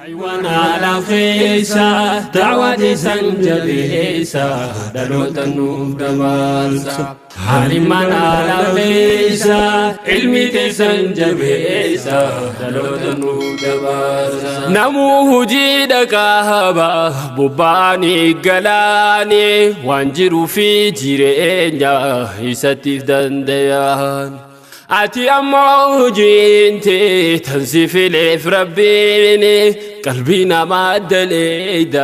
Haywaan haala keessa daawwati san jabeessa dhaloota nuuf dabarsa. Haalimaan haala keessa ilmi teessan jabeessa dhaloota nuuf dabarsa. Namuu hojii dhaqaaba bobba'anii galaanii waan jiruu fi jireenya isattiif danda'an. Ati ammoo hojiin tee tan si fileef rabbiin qalbii namaa daleeyda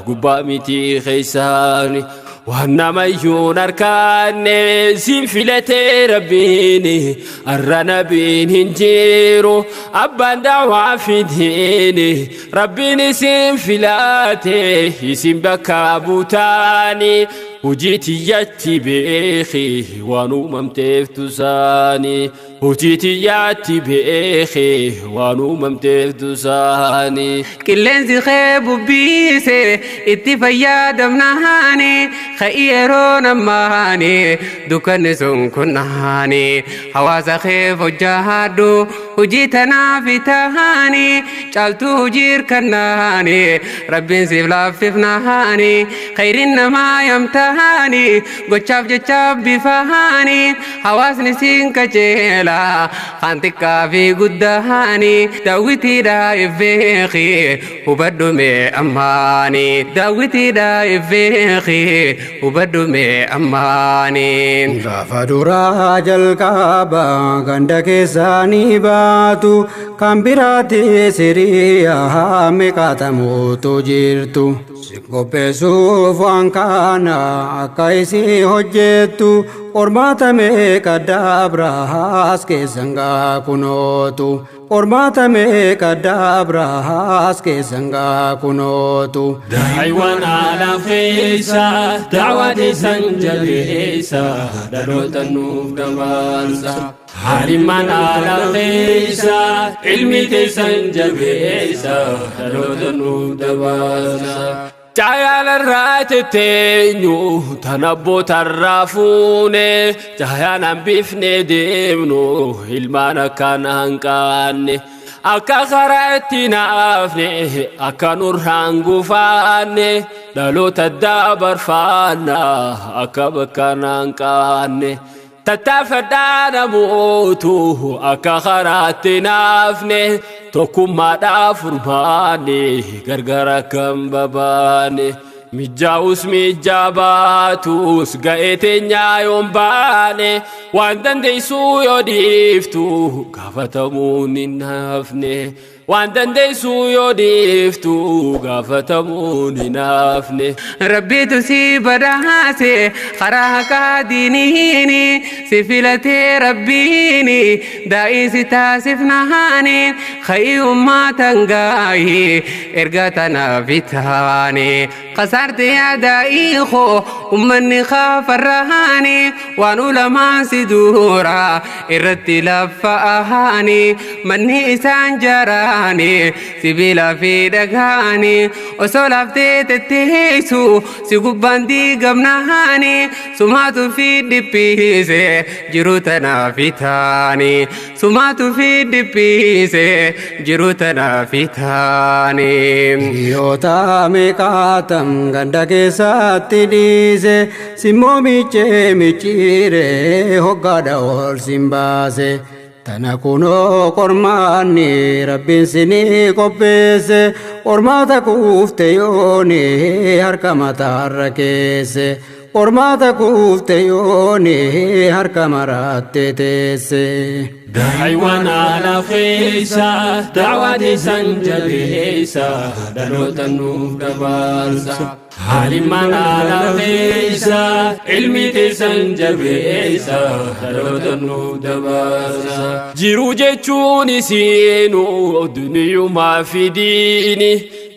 gubbaa miti keessaani. Waan namayyuun harkaanne siin filatee rabbiin arra nabiin hin jiru abbaan daawaa fidiin rabbiin isin filate isin bakka buutaani. Hojii tiyyatti beeki waan uumamteef tusaani. Hojii tiyyatti beeki waan uumamteef tusaani. Qilleensi kee bubbiise itti fayyadamnaani ka'ii yeroo namaani dukkanni sun kunnaani hawaasa kee hojjaadhu hojii tanaaf tahaani caaltuu hojii hirkannaani rabbiin siif laaffifnaani khayriin namaa yamtahaani gochaaf jechaaf bifahaani hawaasni siin qajeela kan xiqqaa fi guddahaani daawwitiidha ifbeeki hubadhu mee ammaani daawwitiidha ifbeeki hubadhu mee ammaani. Gaafa duraa jalqaba ganda keessanii baatu kan biraatti siriyaa meeqaatamuutu jirtu. Si qopheessuuf waan kana akka isii hojjettu qormaata meeqa dabraas keessan gaa kunootu. Qormaata meeqa dabraas keessan gaa kunootu. Haywaan haala keessa daawwati san jabeessa dhaloota nuuf dabarsa. Haalimaan haala keessa ilmi teessan jabeessa dhaloota nuuf dabarsa. Caayaan irraa tetteenyu tan abbootarraa fuune caayaan hambifne deemnu ilmaan akkaan hanqaanne. Akka karaa itti naafne akka nurraan gufaanne dhaloota dabarfaanna akka bakka hanqaanne. Tattaafadhaa namootu akka karaatti naafne tokkummaadhaaf furmaanne gargar akka hin babaane. Mijaa'us mijaa baatus ga'ee teenyaa yoon baane waan dandeessuu yoo dhiiftu gaafatamuun hin hafne. Waan dandeessuu yoo dhiiftu gaafatamuun hin hafne. Rabbitu si badhaase karaa haqaa diiniini si filatee rabbiini daa'ii si taasifnaani khayii ummatan gaayii erga tanaaf taane qasaarte yaadaa'ii koo ummanni kaafarraani waan ulamaan si dura irratti laffa'aani manni isaan jaaraani sibiila fi dhagaani osoo laaftee tetteessu si gubbaan diigamnaani sumaatu fi dhiphiise jiru tanaaf taani sumaatu fi dhiphiise jiru tanaaf taani. Hiriyoota meeqaatam ganda keessatti dhiise simmoo miicee micciiree hoggaadha ol sin baase. Tana kunoo qormaanni rabbiin sinii qopheesse qormaata kuufte yooni harka mataarra keesse. Qormaata kuufte yooni harka maratte teesse. Haywaan haala keessa daawwati san jabeessa dhaloota nuuf dabarsa. Haalimaan haala keessa ilmi teessan jabeessa dhaloota nuuf dabarsa. Jiruu jechuun isiinuu duniyumaa fi diini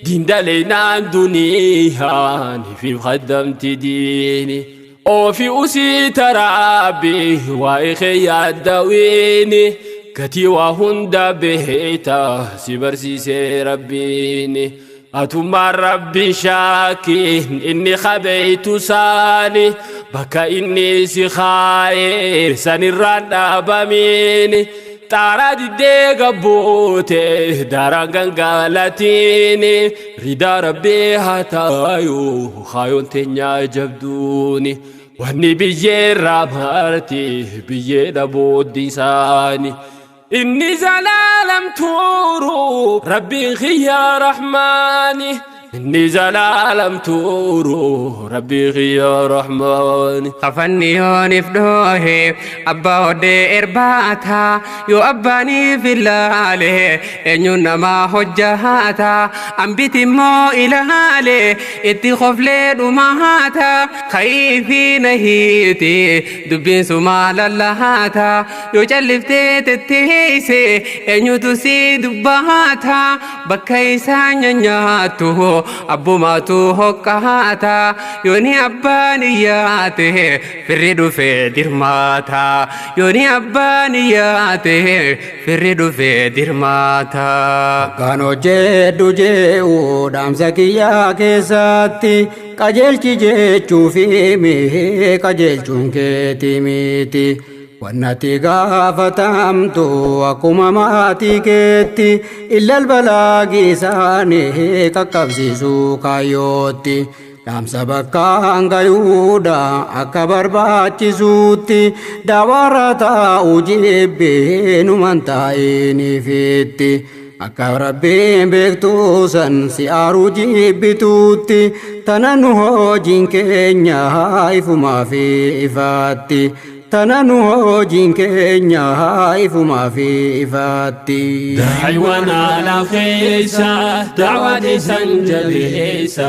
dindaleenaan duniyaan fi qaddamti diini. Oofi usii taraabi waa'ee kee yaaddawiini gatii waa hunda beekta si barsiisee rabbiini. Atummaan rabbi shaakiin inni qabeeytu saani bakka inni si kaa'ee sanirraan dhaabamiini. Xaaraa diddee gabbuute daaraan gangaalatiin ridaa rabbii haa taayuu haayoon teenyaa jabduuni. Wanni biyyeerraa marti biyyeedha booddiisaani. Inni zalaalam tuuru rabbiin xiyyaa rahmaani. Inni zalaalam tuuru rabbii xiyyaa rahmaani. Kafanni yoonif dhoohe abbaa hodhee erbaata yoo abbaaniif ilaale eenyuun namaa hojjaata ambiti immoo ilaale itti koflee dhumaata ka'ii fi nahiiti dubbiin sumaa lallaata yoo calliftee tetteeyse eenyutu si dubbaata bakka isaa nyaanyaattu abbumaatu hoqqaata yooni abbaan iyyaate firri dhufee dirmaata yooni abbaan iyyaate firri dhufee dirmaata. Kan hojjedhu je'u dhaamsa kiyyaa keessatti qajeelchi jechuu fi qajeelchuun keeti miti. Wannati gaafatamtu akkuma maatii keetti illal balaagii isaanii qaqqabsiisuu kaayyootti. Dhaamsa bakkaan gayuudha akka barbaachisuutti daawarra taa'u jibbee numan taa'iniifitti. Akka rabbiin beektuu san si aaruu jibbituutti tana nu hojiin keenya ifumaa fi ifaatti. Tana nu hojiin keenya ifumaa fi ifaatti. Daa'iwwan alaa keessa daawwatii san jabeessa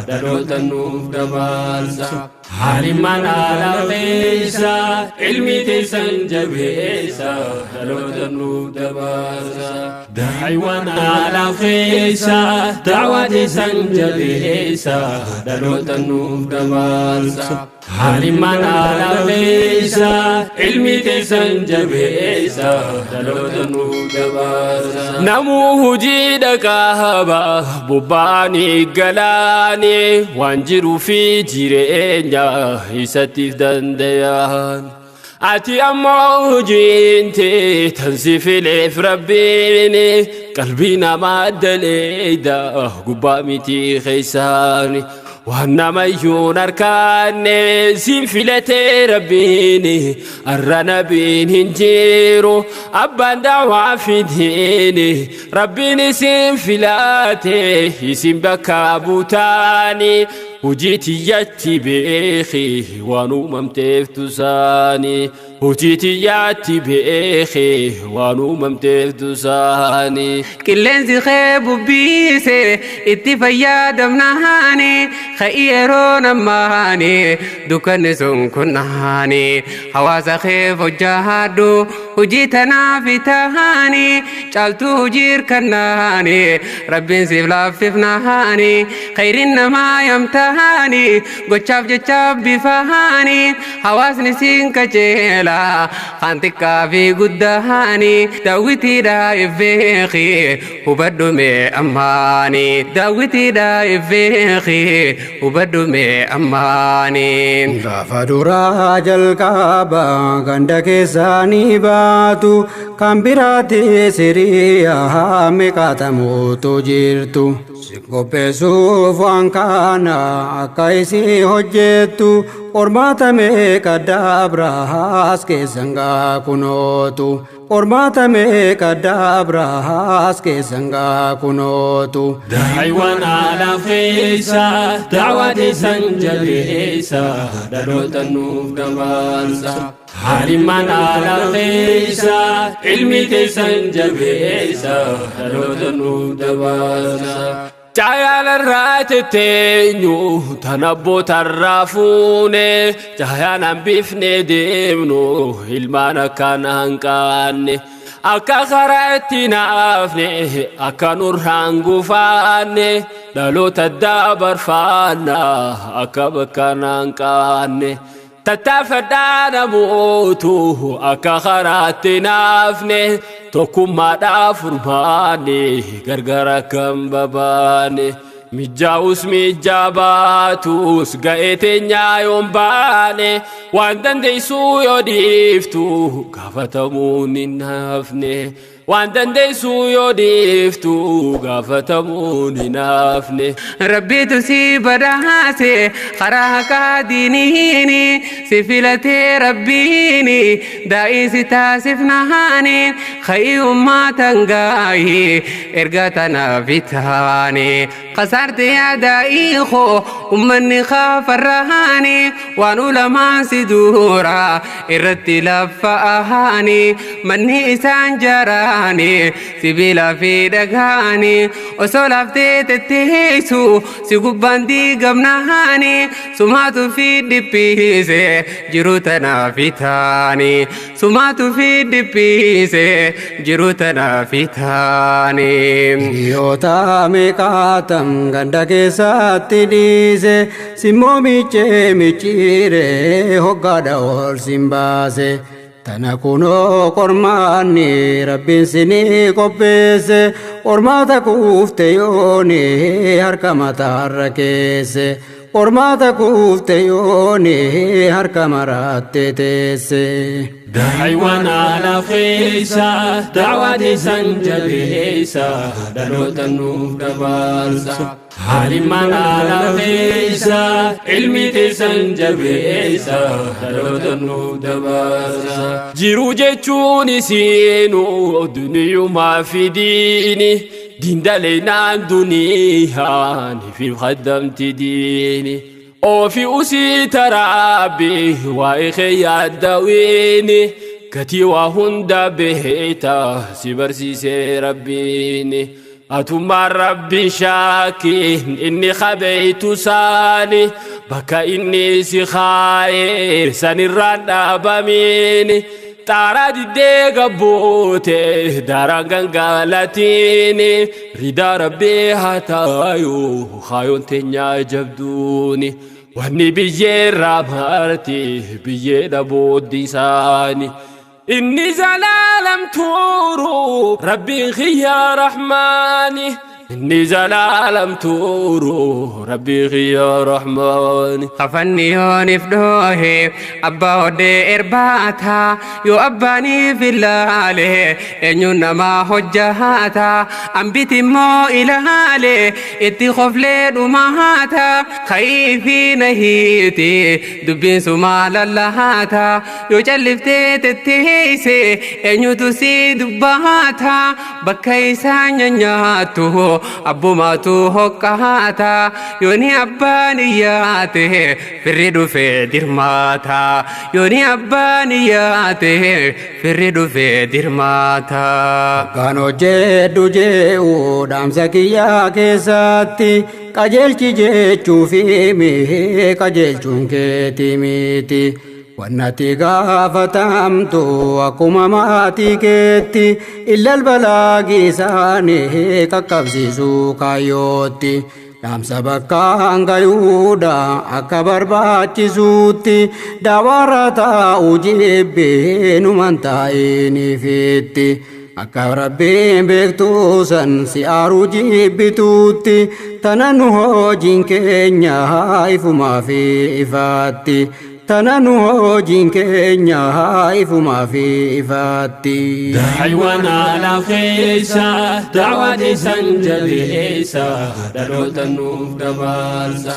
dhaloota nuuf dabarsa. Haalimmaan alaa keessa ilmi teessan jabeessa dhaloota nuuf dabarsa. Daa'iwwan alaa keessa daawwatii san jabeessa dhaloota nuuf dabarsa. Haalimmaan alaa keessa ilmi teessan jabeessa dhaloota nuuf dabarsa. Namuu hojii dhaqaaba bobbaanii galaanii waan jiruu fi jireenya isattiif danda'an. Ati ammoo hojiin tee tan si fileef rabbiin qalbii namaa daleeyda gubbaa miti keessaani. Waan namayyuun harkaanne siin filatee rabbiin arra nabiin hin jiru abbaan daawaa fidiin rabbiin isin filate isin bakka buutaani hojii tiyyatti beeki waan uumamteef tusaani hojii tiyyatti beeki waan uumamteef tusaani. Qilleensi kee bubbiise itti fayyadamnaani ka'ii yeroo namaani dukkanni sun kunnaani hawaasa kee hojjaadhu hojii tanaaf tahaani caaltuu hojii hirkannaani rabbiin siif laaffifnaani khayriin namaa yamtaani gochaaf jechaaf bifaani hawaasni siin qajeela kan xiqqaa fi guddaani daawwitiidha ifbeeki hubadhu mee ammaani daawwitiidha ifbeeki hubadhu mee ammaani. Gaafa duraa jalqaba ganda keessanii baatu kan biraatti siriyaa meeqaatamuutu jirtu. Si qopheessuuf waan kana akka isii hojjettu qormaata meeqa dabraas keessan gaa kunootu. Qormaata meeqa dabraas keessan gaa kunootu. Daa'iwwan alaa keessa daawwatii san jabeessa dhaloota nuuf dabarsa. Haalimmaan alaa keessa ilmi teessan jabeessa dhaloota nuuf dabarsa. Caayalarraa tetteenyu tan abbootarraa fuune caayaan hambifne deemnu ilmaan akkaan hanqaanne akka karaa itti naafne akka nurraan gufaanne dhaloota dabarfaanna akka bakka hanqaanne. Tattaafadhaa namootu akka karaatti naafne tokkummaadhaaf furmaanne gargar akka hin babaane. Mijaa'us mijaa baatus ga'ee teenyaa yoon baane, waan dandeessuu yoo dhiiftu gaafatamuun hin hafne. Waan dandeessuu yoo dhiiftu gaafatamuun hin hafne. Rabbiitu si badhaase karaa haqaa diiniini, si filatee rabbiini daa'ii si taasifnaani, ka'ii ummatan gaayii erga tanaaf taane. Kasaarte yaa daa'ii koo, ummanni kaafarraani, waan ulamaan si dura irratti laffa'aani, manni isaan jaraani sibiila fi dhagaani, osoo laaftee tetteessu si gubbaan diigamnaani, sumaatu fi dhiphiise jiru tanaaf taani, sumaatu fi dhiphiise jiru tanaaf taani. Hiriyoota meeqaatam ganda keessatti dhiise, simmoo miicee micciire hoggaadha ol sin baase. Tana kunoo qormaanni rabbiin sinii qopheesse, qormaata kuufte yooni harka mataarra keesse. Qormaata kuufte yooni harka maratte teesse. Daa'iwwan haala keessa da'waa teessan jabeessa, dhaloota nuuf dabarsa. Haalimmaan haala keessa ilmi teessan jabeessa, dhaloota nuuf dabarsa. Jiruu jechuun isiinuu duniyumaa fi diini. Diindaleenaan duniyaan fi qaddamti diini. Ofi usii tarabbi waa'ee kee yaaddawiini. Gatii waa hunda beekta si barsiisee rabbiini. Atummaan rabbiin shaakiin inni qabeeytu saani, bakka inni si kaayee sanirraan dhaabamiini. Xaaraa diddee gabbuute daaraan gangalatiini, ridaa rabbii haa taayuu kaayoon teenyaa jabduuni. Wanni biyyeerraa marti biyyee booddee isaani. Inni zalaalam tuuru rabbiin xiyyaa rahmaani. Inni zalaalam tuuru rabbiin xiyyaa rahmaani. Kafanni yoonif dhoohe abbaa hodhee erbaata, yoo abbaaniif ilaale eenyuun namaa hojjata, ambiti immoo ilaale itti koflee dhumaata, ka'ii fi nahiiti dubbiin sumaa lallaata, yoo calliftee tetteeyse eenyutu si dubbaata, bakka isaan nyaattu abbumaatu hoqqaata, yooni abbaan iyyaate firri dhufee dirmaata, yooni abbaan iyyaate firri dhufee dirmaata. Kan hojjedhu je'u dhaamsa kiyyaa keessatti qajeelchi jechuu fi qajeelchuun keeti miti. Wannati gaafatamtu akkuma maatii keetti illal balaagii isaanii qaqqabsiisuu kaayyootti. Dhaamsa bakkaan gayuudha akka barbaachisuutti daawarra taa'u jibbee numan taa'iniifitti. Akka rabbiin beektuu san si aaruu jibbituutti, tana nu hojiin keenya ifumaa fi ifaatti. Tana nu hojiin keenya ifumaa fi ifaatti. Daa'iwwan haala keessa da'waa teessan jabeessa, dhaloota nuuf dabarsa.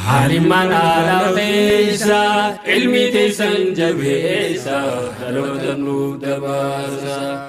Haalimmaan haala keessa ilmi teessan jabeessa, dhaloota nuuf dabarsa.